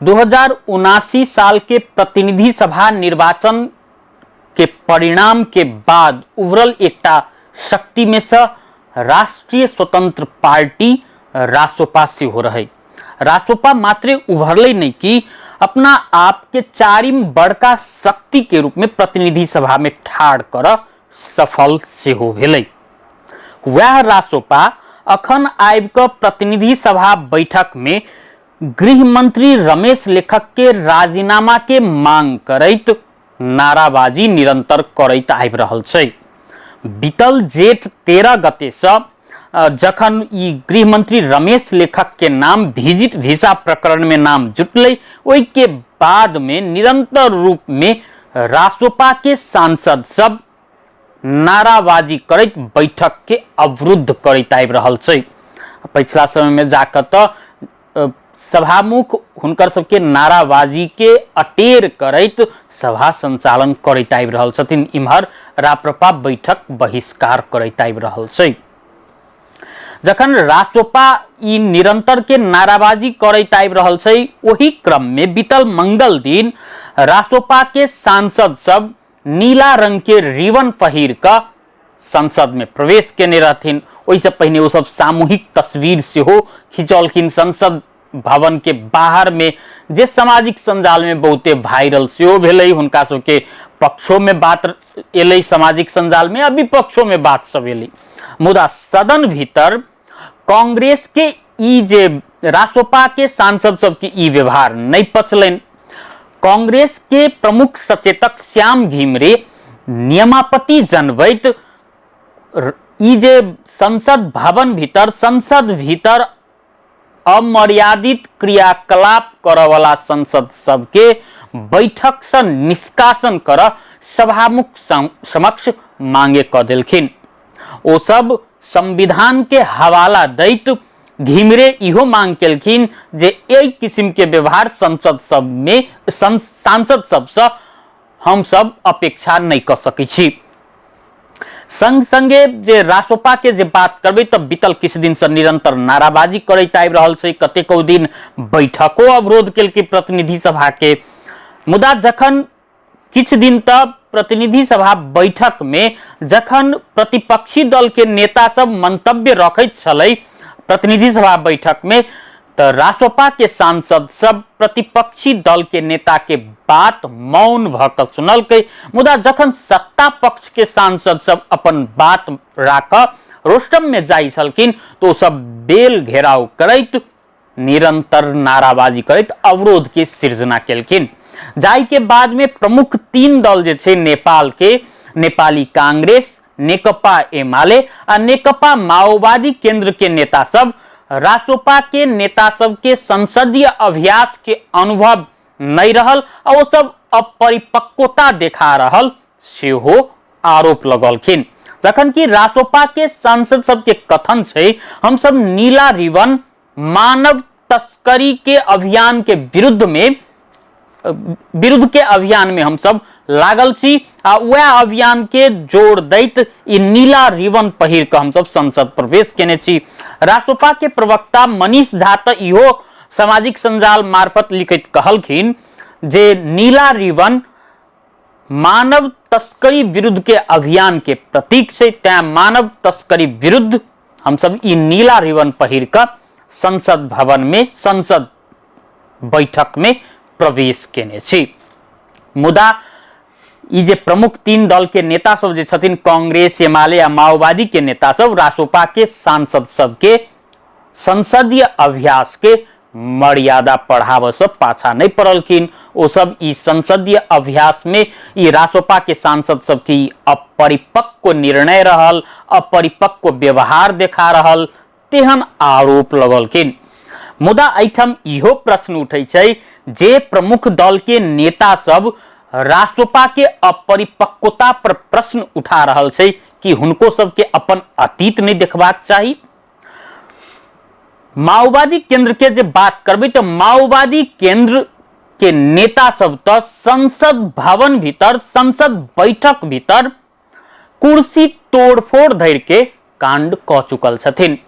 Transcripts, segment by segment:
2079 साल के प्रतिनिधि सभा निर्वाचन के परिणाम के बाद उभरल एकटा शक्ति में से राष्ट्रीय स्वतंत्र पार्टी रासोपा सेहो रहे। रासोपा मात्रे उभरले नहीं कि अपना आप के चारिम बड़का शक्ति के रूप में प्रतिनिधि सभा में ठाढ़ कर सफल सेहो भेलै। वएह रासोपा अखन आबि कऽ प्रतिनिधि सभा बैठक में गृह मंत्री रमेश लेखक के राजीनामा के मांग करैत नाराबाजी निरंतर करैत आबि रहल छै। बीतल जेठ 13 गते से जखन ई गृह मंत्री रमेश लेखक के नाम विजिट वीसा प्रकरण में नाम जुटलै, ओहि के बाद में निरंतर रूप में रासोपा के सांसद सब नाराबाजी करैत बैठक के अवरुद्ध करैत आबि रहल छै। पछिला समय में जाकऽ तऽ सभामुख हुनकर सबके नाराबाजी के अटेर करैत सभा संचालन करैत आबि रहल छथिन। इम्हर राप्रपा बैठक बहिष्कार करैत आबि रहल छै। जखन रासोपा ई निरंतर के नाराबाजी करैत आबि रहल छै, ओही क्रम में बीतल मंगल दिन रासोपा के सांसद सब नीला रंग के रिबन पहिर कऽ संसद में प्रवेश केने रहथिन। ओहिसँ पहिने ओ सब सामूहिक तस्वीर सेहो खिंचौलखिन संसद भवन के बाहर में, जे सामाजिक संजाल में बहुते वायरल सेहो भेलै। हुनका सबके पक्षो में बात एलै सामाजिक संजाल में आ विपक्षो में बात सब एलै। मुदा सदन भीतर कांग्रेस के ई जे रासोपा के सांसद सबके ई व्यवहार नहीं पचलनि। कांग्रेस के प्रमुख सचेतक श्याम घिमरे नियमापति जनबैत ई जे संसद भवन भीतर संसद भीतर अमर्यादित क्रियाकलाप करऽवला संसद सबके बैठक से निष्कासन कर सभामुख समक्ष मांगे कऽ देलखिन। ओ सब संविधान के हवाला दैत घिमरे इहो मांग केलखिन जे एहि किस्म के व्यवहार संसद सब में सांसद सबसँ हम सब अपेक्षा नहीं कऽ सकै छी। संग संगे जे रासोपा के जे बात करबै तऽ बीतल किछु दिन से निरंतर नाराबाजी करैत आबि रहल छै। कतेको दिन बैठको अवरोध केलकै प्रतिनिधि सभा के। मुदा जखन किछु दिन तऽ प्रतिनिधि सभा बैठक में जखन प्रतिपक्षी दल के नेता सब मंतव्य रखैत छलै प्रतिनिधि सभा बैठक में, तऽ रासोपा के सांसद सब प्रतिपक्षी दल के नेता के बात मौन भऽ कऽ सुनलकै। मुदा जखन सत्ता पक्ष के सांसद सब अपन बात राखऽ रोस्टम में जाइ छलखिन तऽ ओ सब बेल घेराव करैत निरंतर नाराबाजी करैत अवरोध के सृजना केलखिन। जाहि के बाद में प्रमुख तीन दल जे छै नेपाल के, नेपाली कांग्रेस, नेकपा एमाले आ नेकपा माओवादी केंद्र के नेता सब रासोपा के नेता सब के संसदीय अभ्यास के अनुभव नहीं रहल आ ओ सब अपरिपक्वता देखा रहल सेहो आरोप लगौलखिन। जखन कि रासोपा के सांसद सबके कथन छै हम सब नीला रिबन मानव तस्करी के अभियान के विरुद्ध में विरुद्ध के अभियान में हम सब लागल छी आ वएह अभियान के जोर दैत ई नीला रिबन पहिर कऽ हम सब संसद प्रवेश केने छी। रासोपा के प्रवक्ता मनीष झा तऽ इहो सामाजिक संजाल मार्फत लिखैत कहलखिन जे नीला रिबन मानव तस्करी विरुद्ध के अभियान के प्रतीक छै, तैं मानव तस्करी विरुद्ध हम सब ई नीला रिबन पहिर कऽ संसद भवन में संसद बैठक में प्रवेश केने छी। मुदा ई जे प्रमुख तीन दल के नेता सब जे छथिन कांग्रेस, एमाले आ माओवादी के नेता सब रासोपा के सांसद सबके संसदीय अभ्यास के मर्यादा पढ़ाबऽ से पाछा नहीं पड़लखिन। ओ सब ई संसदीय अभ्यास में ई रासोपा के सांसद सबके ई अपरिपक्व निर्णय रहल, अपरिपक्व व्यवहार देखा रहल तेहन आरोप लगौलखिन। मुदा एहिठाम इहो प्रश्न उठै छै जे प्रमुख दल के नेता सब रासोपा के अपरिपक्वता पर प्रश्न उठा रहल छै कि हुनको सबके अपन अतीत नहीं देखबाक चाही। माओवादी केंद्र के जे बात करबै तऽ माओवादी केंद्र के नेता सब तऽ संसद भवन भीतर संसद बैठक भीतर कुर्सी तोड़फोड़ धरि के कांड कऽ चुकल छथिन।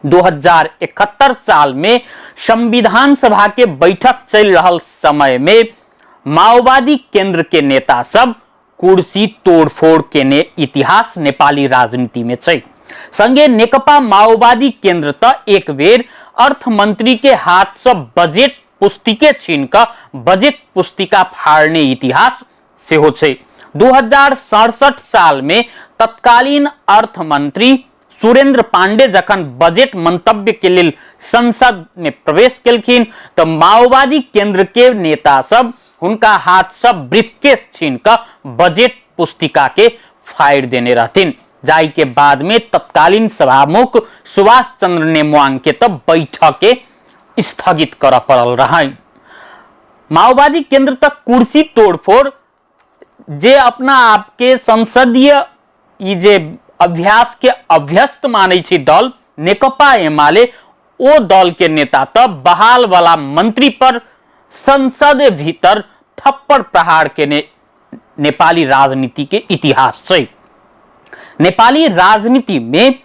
2071 साल में संविधान सभा के बैठक चलि रहल समय में माओवादी केंद्र के नेता सब कुर्सी तोड़फोड़ केने इतिहास नेपाली राजनीति में छै। संगे नेकपा माओवादी केंद्र त एक बेर अर्थमंत्री के हाथ से बजट पुस्तिके छीन क बजट पुस्तिका फाड़ने इतिहास सेहो छै। 2067 साल में तत्कालीन अर्थमंत्री सुरेंद्र पांडे जखन बजट मंतव्य के लेल संसद में प्रवेश केलखिन तऽ माओवादी केंद्र के नेता सब हुनका हाथ से ब्रीफकेस छीन कऽ बजट पुस्तिका के फाड़ि देने रहथिन, जाहि के बाद में तत्कालीन सभामुख सुभाष चंद्र नेमवांग के तऽ बैठक के स्थगित करऽ पड़ल रहनि। माओवादी केंद्र तक कुर्सी तोड़फोड़ जे अपना आपके संसदीय ई जे अभ्यास के अभ्यस्त मानै छै दल नेकपा एमाले, ओ दल के नेता तऽ बहाल वाला मंत्री पर संसद भीतर थप्पड़ प्रहार केने नेपाली राजनीति के इतिहास छै। नेपाली राजनीति में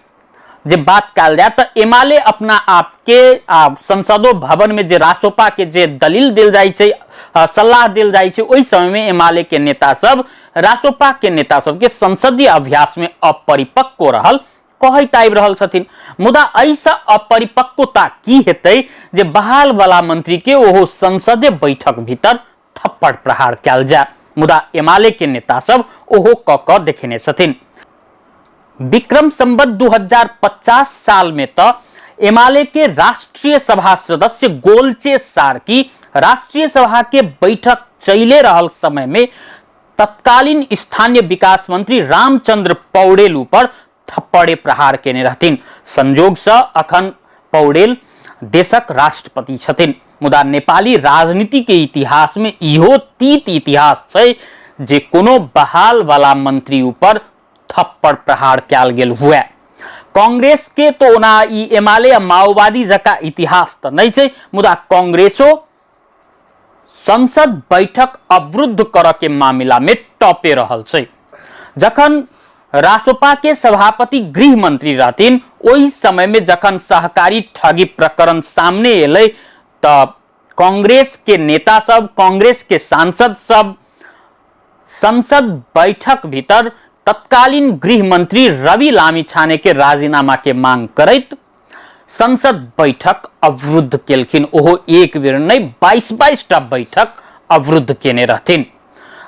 जे बात कयल जाय तऽ एमाले अपना आपके आ संसदो भवन में जे रासोपा के जे दलील देल जाइ छै, सलाह देल जाइ छै, ओहि समय में एमाले के नेता सब रासोपा के नेता सबके संसदीय अभ्यास में अपरिपक्व रहल कहैत आबि रहल छथिन। मुदा एहिसँ अपरिपक्वता की हेतै जे बहाल वाला मंत्री के ओहो संसदीय बैठक भीतर थप्पड़ प्रहार कयल जाय, मुदा एमाले के नेता सब ओहो कऽ कऽ देखेने छथिन। विक्रम संवत 2050 साल में तो एमाले के राष्ट्रीय सभा सदस्य गोलचे सार्की राष्ट्रीय सभा के बैठक चले रहल समय में तत्कालीन स्थानीय विकास मंत्री रामचंद्र पौडेल ऊपर थप्पड़े प्रहार केने रहथिन। संजोग से अखन पौडेल देशक राष्ट्रपति छथिन, मुदा नेपाली राजनीति के इतिहास में इहो तीत इतिहास छै जे कोनो बहाल वाला मंत्री ऊपर थप्पड़ प्रहार कयल गेल हुए। कांग्रेस के तो ओना ई एमाले आ माओवादी जका इतिहास तऽ नहि छै, मुदा कांग्रेसो संसद बैठक अवरुद्ध करऽ के मामला में टपे रहल छै। जखन रासोपा के सभापति गृह मंत्री रहथिन ओहि समय में जखन सहकारी ठगी प्रकरण सामने एलै तऽ कांग्रेस के नेता सब, कांग्रेस के सांसद सब संसद बैठक भीतर तत्कालीन गृह मंत्री रवि लामिछाने के राजीनामा के मांग करैत संसद बैठक अवरुद्ध केलखिन। ओहो एक बेर नहि, 22-22 टा बैठक अवरुद्ध केने रहथिन।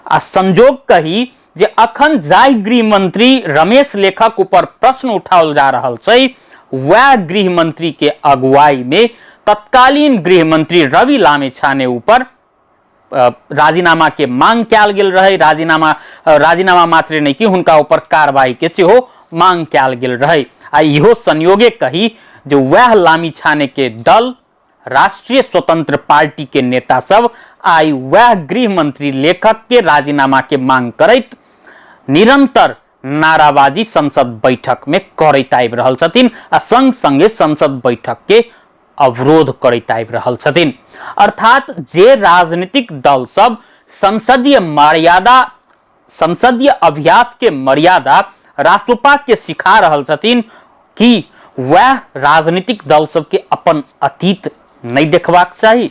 आ संजोग कही जे अखन जाहि गृह मंत्री रमेश लेखक ऊपर प्रश्न उठाओल जा रहल छै, वएह गृह मंत्री के अगुवाई में तत्कालीन गृह मंत्री रवि लामिछाने ऊपर राजीनामा के मांग कयल गेल रहे। राजीनामा मात्र नहि कि हुनका ऊपर कार्रवाई के सेहो मांग कयल गेल रहे। आ इहो संयोगे कही जे वएह लामिछाने के दल राष्ट्रीय स्वतंत्र पार्टी के नेता सब आइ वएह गृह मंत्री लेखक के राजीनामा के मांग करैत निरंतर नाराबाजी संसद बैठक में करैत आबि रहल छथिन आ संग संगे संसद बैठक के अवरोध करैत आबि रहल छथिन। अर्थात जे राजनीतिक दल सब संसदीय मर्यादा, संसदीय अभ्यास के मर्यादा रासोपा के सिखा रहल छथिन, कि वएह राजनीतिक दल सबके अपन अतीत नहि देखबाक चाही।